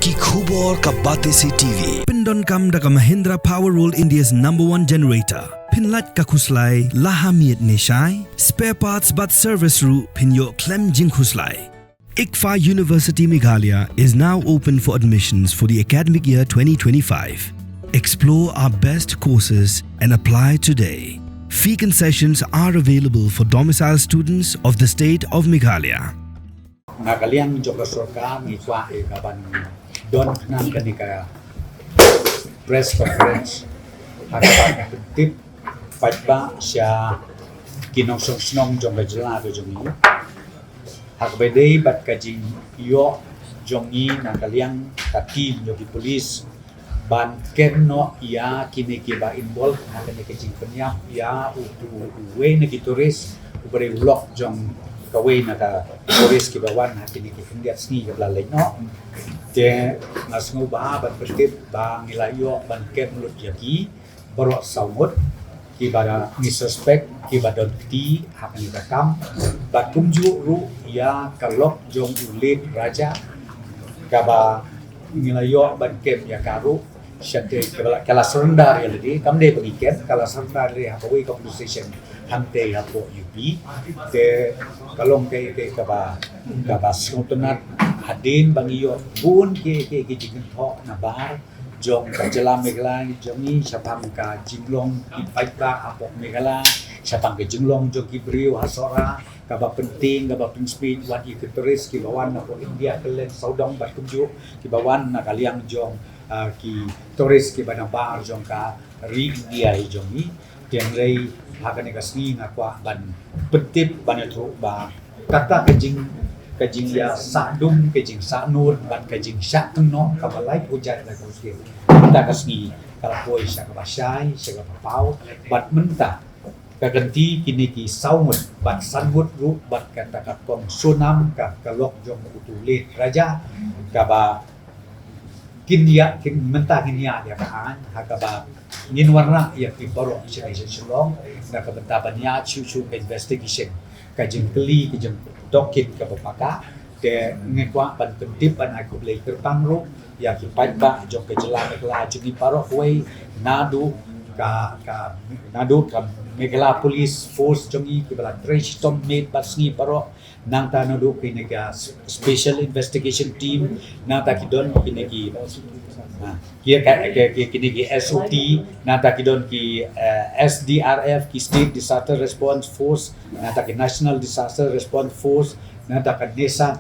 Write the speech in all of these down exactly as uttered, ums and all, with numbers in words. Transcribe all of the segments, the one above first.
Ki khubor ka Batesi T V. Pyndonkam da ka Mahindra Power World, India's number one generator. Pynlait ka khuslai la ha miet ne shai. Spare parts bad service ruh pynïoh khlem jingkhuslai. ICFAI University Meghalaya is now open for admissions for the academic year twenty twenty-five. Explore our best courses and apply today. Fee concessions are available for domicile students of the state of Meghalaya. Na ka liang jong ka sorkar ngi kwah ïa ka ban don khnang kane ka press conference ha kaba pyntip paidbah sha ki nongshong shnong jong ka jylla ka jong ngi, ha kaba dei bad ka jingïoh jong ngi na ka liang ka team jong ki police ban kem noh ïa kine kiba involve ha kane ka jingpynïap ïa utu uwei na ki tourist uba dei u lok jong kawei na ka tourist kiba wan ha kine ki khyndiat sngi kaba la leit noh. Te nga sngewbha ban pyntip ba ngi la ïoh ban kem lut ïa ki baroh saw ngut kiba da ngi suspect kiba don kti ha kane ka kam. Bad kumjuh ruh ïa ka lok jong u late Raja kaba ngi la ïoh ban kem ïa ka ruh. Shate kaba la, ka la surrender ïa lade, kam dei ba ngi kem, ka la surrender ïa lade ha kawei ka police station hangtei hapoh U P. Te ka long kaei kaei kaba, kaba sngewtynnat hadien ba ngi ïoh bun kiei kiei ki jingkynthoh na bar jong ka jylla Meghalaya jong ngi shaphang ka jinglong ki paidbah hapoh Meghalaya, shaphang ka jinglong jong ki briew ha Sohra, kaba pyntieng, kaba pynsmit wat ïa ki tourist kiba wan napoh India kylleng sawdong bad kumjuh kiba wan na ka liang jong, ah, ki tourist kiba na bar jong ka ri India hi jong ngi. Te hynrei ha kane ka sngi nga kwah ban pyntip ban ïathuh ba kata ka jing, ka jingïasahdum, ka jingsahnud bad ka jingshah tynnoh kaba lai phew jait lai phew skhem mynta ka sngi ka la poi sha kaba shai, sha kaba paw. Bad mynta ka kynti kine ki saw ngut bad san ngut ruh bad kata ka kong Sonam, ka, ka lok jong utu u late Raja, kaba kin ïa, kin mynta kin ïa, ïa ka aiñ ha kaba ngin wanrah ïa ki baroh sha Shillong na ka bynta ban ïa shuh shuh ka investigation, ka jingkylli, ka jingtohkit kaba paka. Te ngi kwah ban pyntip ban ai khublei kyrpang ruh ïa ki paidbah jong ka jylla Meghalaya jong ngi baroh kawei, naduh ka, ka, naduh ka Meghalaya Police Force jong ngi kiba la trei shitom miet bad sngi baroh, nangta naduh kine ki, ah, Special Investigation Team, nangta ki don kine ki, ah, ki, ki, ki, kine ki S O T, nangta ki don ki, eh, S D R F, ki State Disaster Response Force, nangta ki National Disaster Response Force, nangta ka NESAD,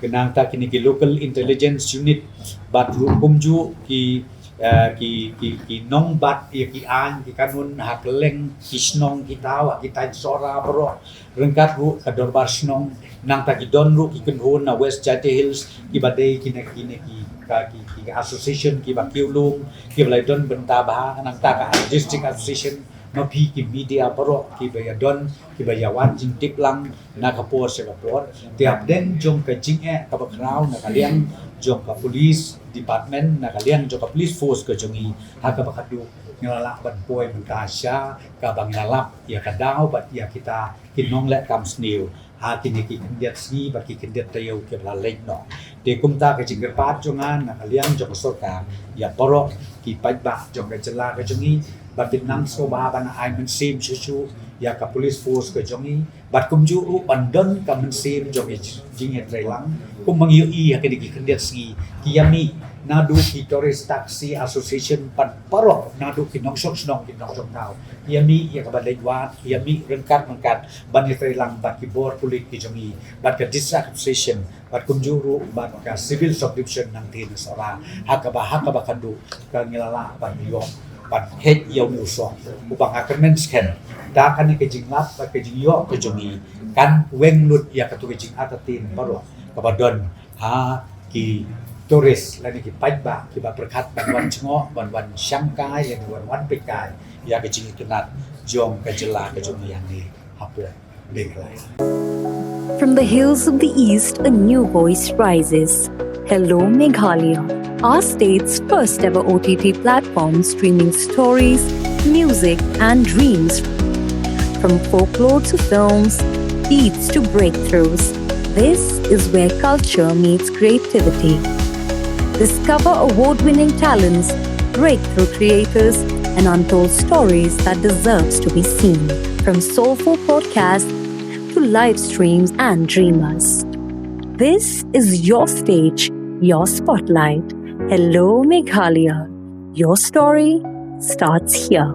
nangta kine ki Local Intelligence Unit, bad ruh kumjuh ki, eh, ki, ki, ki nongbat ïa ki aiñ ki kanun ha kylleng ki shnong ki thaw ha ki thaiñ Sohra baroh, ryngkat ruh ka dorbar shnong, nangta ki don ruh ki kynhun na West Jaintia Hills kiba dei kine, kine ki, ka, ki, ki association kiba kiew lum, kiba la don bynta bha, nangta ka district association, ma phi ki media baroh kiba ïa don, kiba ïa wan jingtip lang na ka por sha ka por. Te hapdeng jong ka jingeh kaba khraw na ka liang jong ka police department, na ka liang jong ka police force ka jong ngi, ha kaba khatduh ngi la lah ban poi mynta sha kaba ngi la lap ïa ka daw bad ïa kita ki nongleh kam sniew ha kine ki khyndiat sngi bad ki khyndiat taïew kiba la leit noh. Te kumta ka jingkyrpad jong nga na ka liang jong ka sorkar ïa baroh ki paidbah jong ka jylla ka jong ngi ba kin nang sngewbha ban ai mynsiem shuh shuh ïa ka police force ka jong ngi, bad kumjuh ruh ban don ka mynsiem jong ka jingïatreilang. Kumba ngi ïohi ha kine ki khyndiat sngi ki ïa mih naduh ki Tourist Taxi Association bad baroh naduh ki nongshong shnong ki nongshong thaw, ïa mih ïa kaba leit wad, ïa mih ryngkat ryngkat ban ïatreilang bad ki bor pulit ki jong ngi, bad ka District Association, bad kumjuh ruh bad ka Civil Subdivision nangtei na Sohra, ha kaba, ha kaba khatduh ka ngi la lah ban ïoh ban kheit ïa une u soh. Uba nga kyrmen skhem da kane ka jinglap bad ka jingïoh ka jong ngi kan weng lut ïa katu ka jingartatien baroh kaba don ha ki tourist lane ki paidbah kiba pyrkhat ban wan jngoh, ban wan shangkai, lane wan, wan peitkai ïa ka jingitynnad jong ka jylla ka jong ngi hangne hapoh Meghalaya. From the hills of the East, a new voice rises. Hello, Meghalaya, our state's first ever O T T platform streaming stories, music, and dreams. From folklore to films, beats to breakthroughs, this is where culture meets creativity. Discover award-winning talents, breakthrough creators, and untold stories that deserves to be seen. From soulful podcasts to live streams and dreamers. This is your stage, your spotlight. Hello, Meghalaya. Your story starts here.